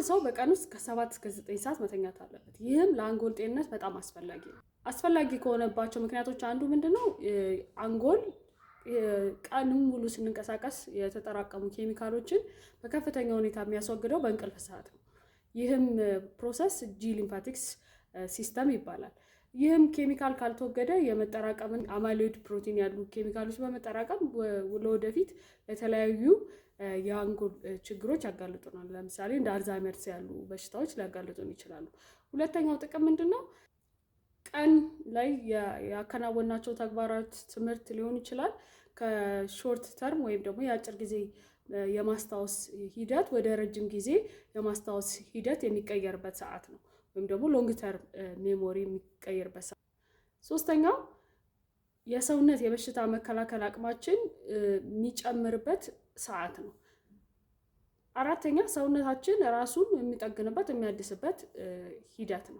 አንድ ሰው በቀን ውስጥ ከ7 እስከ 9 ሰዓት መተኛት አለበት። ይህም ለአንጎል ጤንነት በጣም አስፈላጊ ነው። አስፈላጊ ከሆነባቸው ምክንያቶች አንዱ ምንድነው? አንጎል ቀኑን ሙሉ ስንንቀሳቀስ የተጠራቀሙ ኬሚካሎችን በከፍተኛ ሁኔታ የሚያስወግደው በእንቅልፍ ሰዓት ነው። ይህም process glymphatics system ይባላል። ይህም ኬሚካል ካልተወገደ የመጠራቀምን amyloid protein ያሉ ኬሚካሎች በመጠራቀም ለወደፊት ለተለያዩ የአንጎል ችግሮች ያጋልጡናል። ለምሳሌ እንደ አልዛይመርስ ያሉ በሽታዎች ሊያጋልጡን ይችላሉ። ሁለተኛው ጥቅም ምንድን ነው? ቀን ላይ ያከናወናቸው ተግባራት፣ ትምህርት ሊሆን ይችላል፣ ከ short term ወይም ደግሞ የአጭር ጊዜ የማስታወስ ሂደት ወደ ረጅም ጊዜ የማስታወስ ሂደት የሚቀየርበት ሰዓት ነው። ወይም ደግሞ long term memory የሚቀየርበት ሰዓት። ሶስተኛው የሰውነት የበሽታ መከላከል አቅማችን የሚጨምርበት ሰዓት ነው። አራተኛ ሰውነታችን ራሱን የሚጠግንበት፣ የሚያድስበት ሂደት ነው።